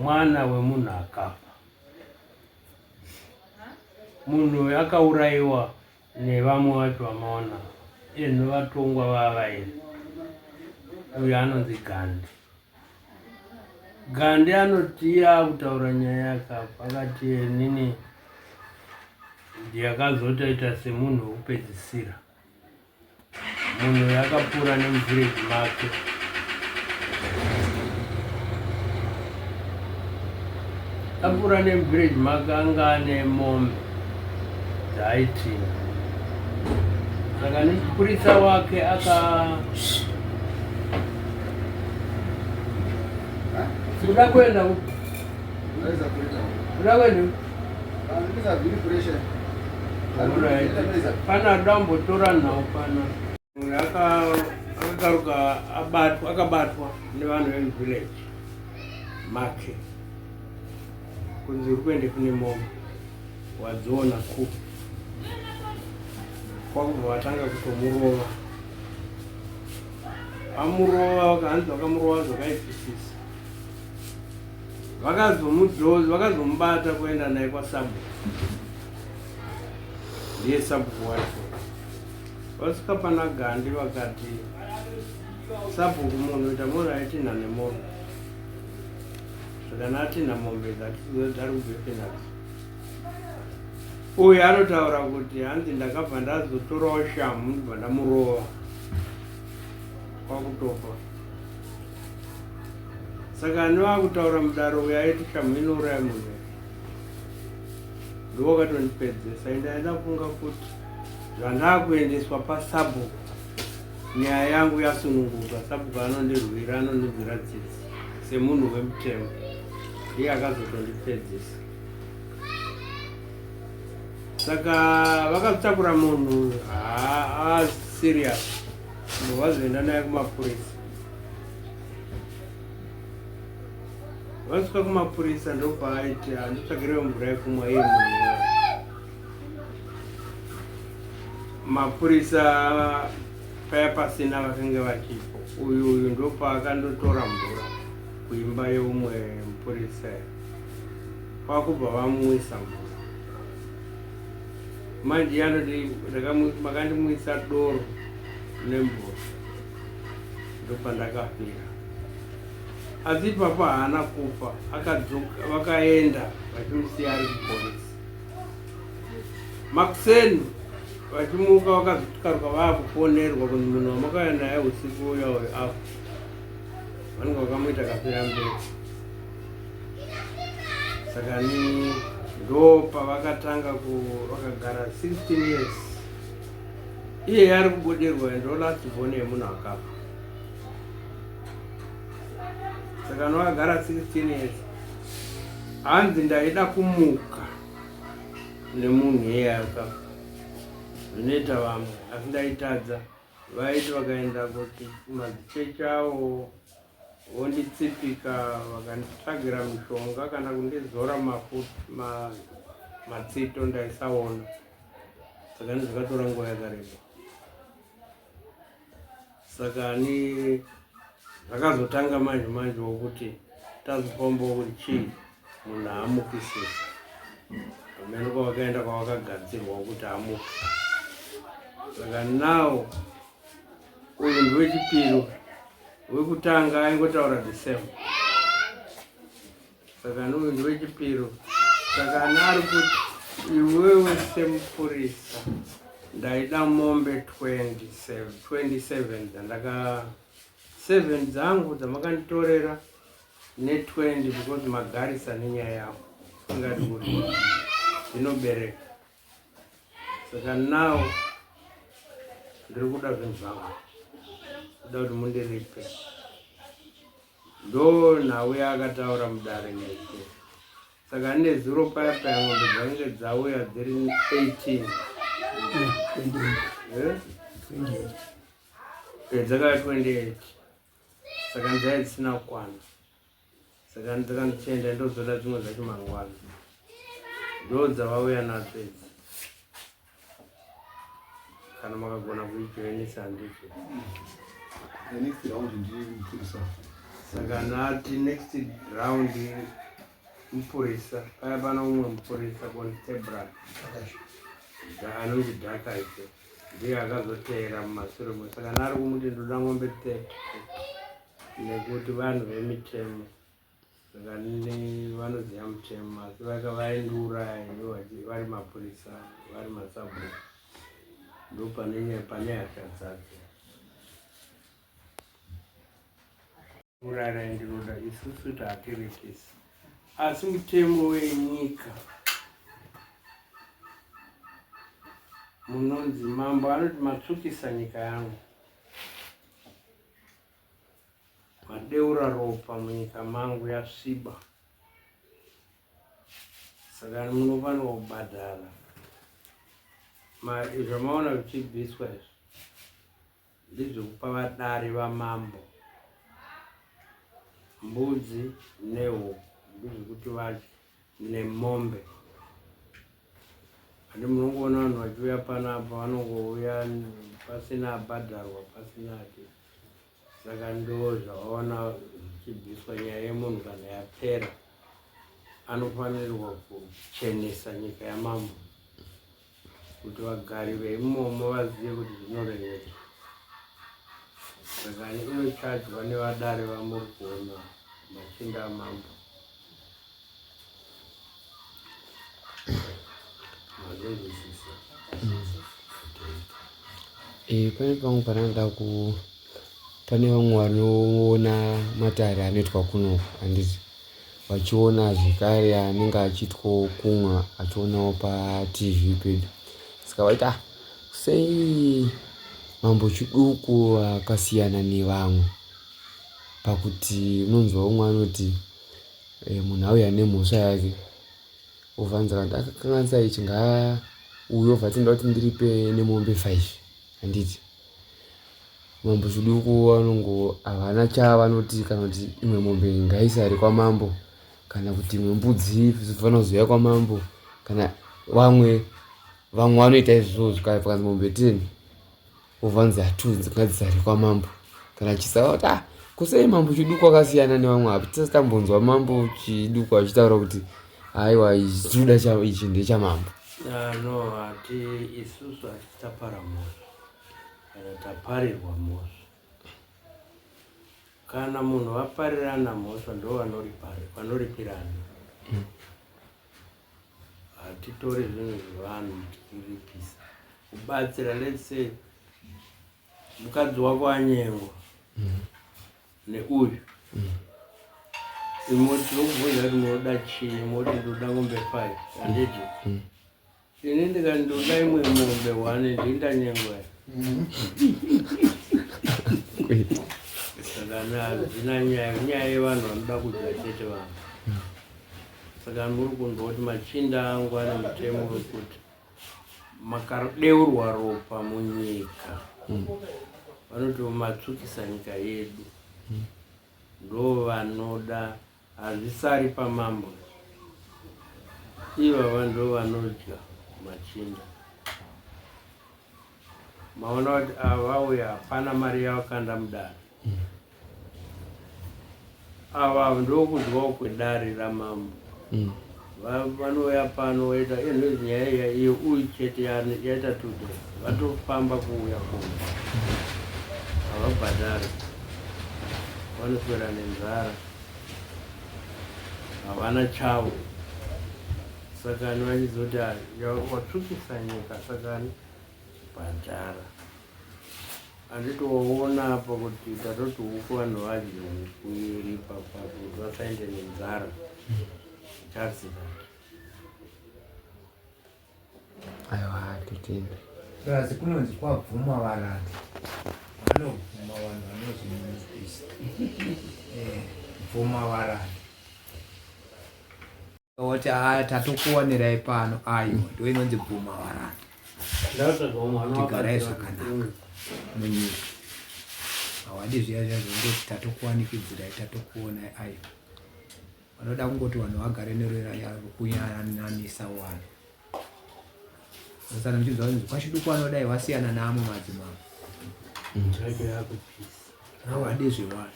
Mwana wemunhu akafa. Munhu uyu akaurayiwa nevamwe vacho vamaona iye novatongwa vavairi. Uyu anonzi Gandi. Gandi anoti iye akutaura nyaya yakafa akati inini ndiyakazotoita semunhu wekupedzisira. Munhu uyu akapfuura nemuvillage make. Apfuura nemuvillage make anga ane mombe dzaaitina. Saka nemupurisa wake aka kuda kuenda kupi? Kuda kuenda kupi? Pana dambotora nhau pana akakaruka abatwa akabatwa nevanhu vemuvillage make kunzi uri kuende kune mombe wadziona kupi kwakubva vatanga kutomurova vamurova hanzi vakamurova zvakaipisisa Vakazomudhoza, vakazomubata kuenda naye kwasabhuku. Ndiye sabhuku wacho. Vasvika pana Gandi vakati sabhuku munhu ita munhu aitinha nemombe. Zvakana atinha mombe dzatisizo dzari kubvepi nadzo. Uyu anotaura kuti hanzi ndakabva ndazotorawo shamhu ndibva ndamurova kwakutofa. Saka ani vakutaura mudaro uyo aiti shamhu inouraya munhu ndiwo wakatondipedzesa ende aida kufunga kuti zvandakuendeswa pasabhuku nyaya yangu yasununguka sabhuku anondirwira anondinzwira tsitsi semunhu wemutemo ndiye akazotondipedzesa saka vakatakura munhu haa serious vazoenda naye kumapurisa Vasvika kumapurisa ndopaaiti handitsvagirewo mvura yekumwa iye munhu. Mapurisa paya pasina vakange vachipo. Uyu uyu ndopaakandotora mvura kuimba yeumwe mupurisa kwakubva vamwisa mvura. Manje iye anoti makandimwisa doro nemvura. Ndopandakafira. Asi ipapo haana kufa, akadzoka, vakaenda vachimusiya ari kupolisi. Makuseni vachimuka vakazotukaruka vaakufonerwa kunzi munhu wamakauya naye usiku uya uyu afa. Vanenge vakamuita kafira mberi. Saka ni ndo pavakatanga ku vakagara 16 years. Iye ari kubudirwa ndo last born yemunhu akafa. Saka novagara 16 years hanzi ndaida kumuka nemunhu iye akafa zvinoita vamwe asi ndaitadza vaiti vakaenda kuti madzichechi awo vonditsipika vakanditsvagira mishonga kana kundizora mafuta matsito ndaisaona saka ndizvakatora nguva yakareba Saka ani zvakazotanga manje manje wokuti tazofambawo kuti chii munhu haamukisisa hameno kwavakaenda kwavakagadzirwa kuti amuke saka now uyu ndiwechipiri wekutanga aingotaura the same Saka uyu ndiwechipiro. Saka ana ari kuti iwewe semupurisa ndaida mombe 27 27 dzandaka 7 dzangu dzamakanditorera ne20 because magarisa nenyaya yangu ingati kuti inobereka saka now ndiri kuda zvinhu zvangu kuda kuti mundiripe Ndo nhau yaakataura mudare nezuro. Saka nezuro paya paya mombe dzainge dzauya dziri 18. Eh? Eh, dzakauya 28. Saka ndzaiya dzisina kukwana. Saka ndakandichienda ndozoda dzimwe dzacho mangwana. Ndo dzavauya nadzo idzi. Kana makagona kuijoinisa handizvo. The next round ndiri mupurisa. Saka nati next round Mupurisa paya pano umwe mupurisa constable anonzi Dhakaise ndiye akazoteera mumasure mo saka nari kumuti ndoda ng'ombe 30 nekuti vanhu vemitemo saka vanoziva mutemo asi vaka vaindiuraya vari mapurisa vari masabhuku ndopane pane hasha dzake. Urara ndinoda isusu tatiripisi asi mutemo wenyika munonzi mambo anoti matsvukisa nyika yangu madeura ropa munyika mangu yasviba saka munofanirwa kubhadhara zvamaona zvichibviswa izvi ndezvekupa vadare vamambo mbudzi nehuku ndezvekuti vadye nemombe andi munongoona vanhu vachiuya panapa vanongouya pasina abhadharwa pasina ati saka ndo zvavaona zvichibviswa nyaya yemunhu kana yapera anofanirwa kuchenesa nyika yamambo kuti vagari veimomo vazive kuti zvinorevei saka inochajwa nevadare vamuri kuona machinda amambo mazonzwisisa Eh, pane pamwe panoda ku pane vamwe vanoona matare anoitwa kuno handiti vachiona zvekare anenge achiitwawo kumwa achionawo patv pedu saka vaiti ah sei mambo chiduku akasiyana nevamwe pakuti unonzwa umwe anoti e, munhu auya nemhosva yake ovanza kana akakanganisa ichi ngaa uyo obva tinoda kuti ndiripe nemombe 5 handiti Mambo Chiduku vanongo havana chavanoti kana kuti imwe mombe ngaisare kwamambo kana kuti imwe mbudzi zvofanira kuzouya kwamambo kana vamwe vamwe vanoita izvozvo kana pakanzi mombe 10 vovanzi hatu ngadzisare kwamambo kana chisava kuti ah kusei mambo Chiduku akasiyana nevamwe apo tisati tambonzwa mambo Chiduku achitaura kuti haiwa ichi tinoda ichi ndechamambo. Ah, no hati isusu hatitapara mhosva kana taparirwa mhosva kana munhu vaparirana mhosva ndo vanoripirana hatitori zvinhu zvevanhu tichiripisa kubatsira let's say mukadzi wako anyengwa neuyu imwe tinokubvunza kuti munoda chii moti ndoda ngombe 5 handiti Ini ndikandoda imwe mombe one ndindanyengwa. Saka hazvina nyaya, nyaya yevanhu vanoda kudya chete vanhu. Saka muri kunzwa kuti machinda angu ane mutemo wekuti makadeurwa ropa munyika vanoti matsvukisa nyika yedu ndo vanoda Hazvisari pamambo ivava ndovanodya machinda maona kuti avauya hapana mari yavakanda mudare ava ndokudyawo kwedare ramambo mm. Vanouya pano voita inonzi nyaya iya iyo uyu chete yaita 2 days vatofamba kuuya kuno havabhadhari vanoswera nenzara havana chavo sakani vachizoti watsvukisa nyika sakani bhadhara handiti waona apa kuti tatoti huku vanhu vadye huku iri papapo kuti vasaende nenzara just that aiwa totenda plus kunonzi kwabvuma varanda vanobvuma vanhu vanozvininipisa eh, bvuma varanda Oti haa tatokuwanirai pano aiwa ndo inonzi bvuma varanda. Tigarai zvakanaka munyika. Hawadi zviya zviya zvongoti tatokuwanikidzirai tatokuonai aiwa. Vanoda kungoti vanhu vagare nerunyararo kuyananisa vanhu. Saka muchinzwa kunzi kwaChiduku anodai wasiyana naamwe madzimambo. Hawadi zvevanhu.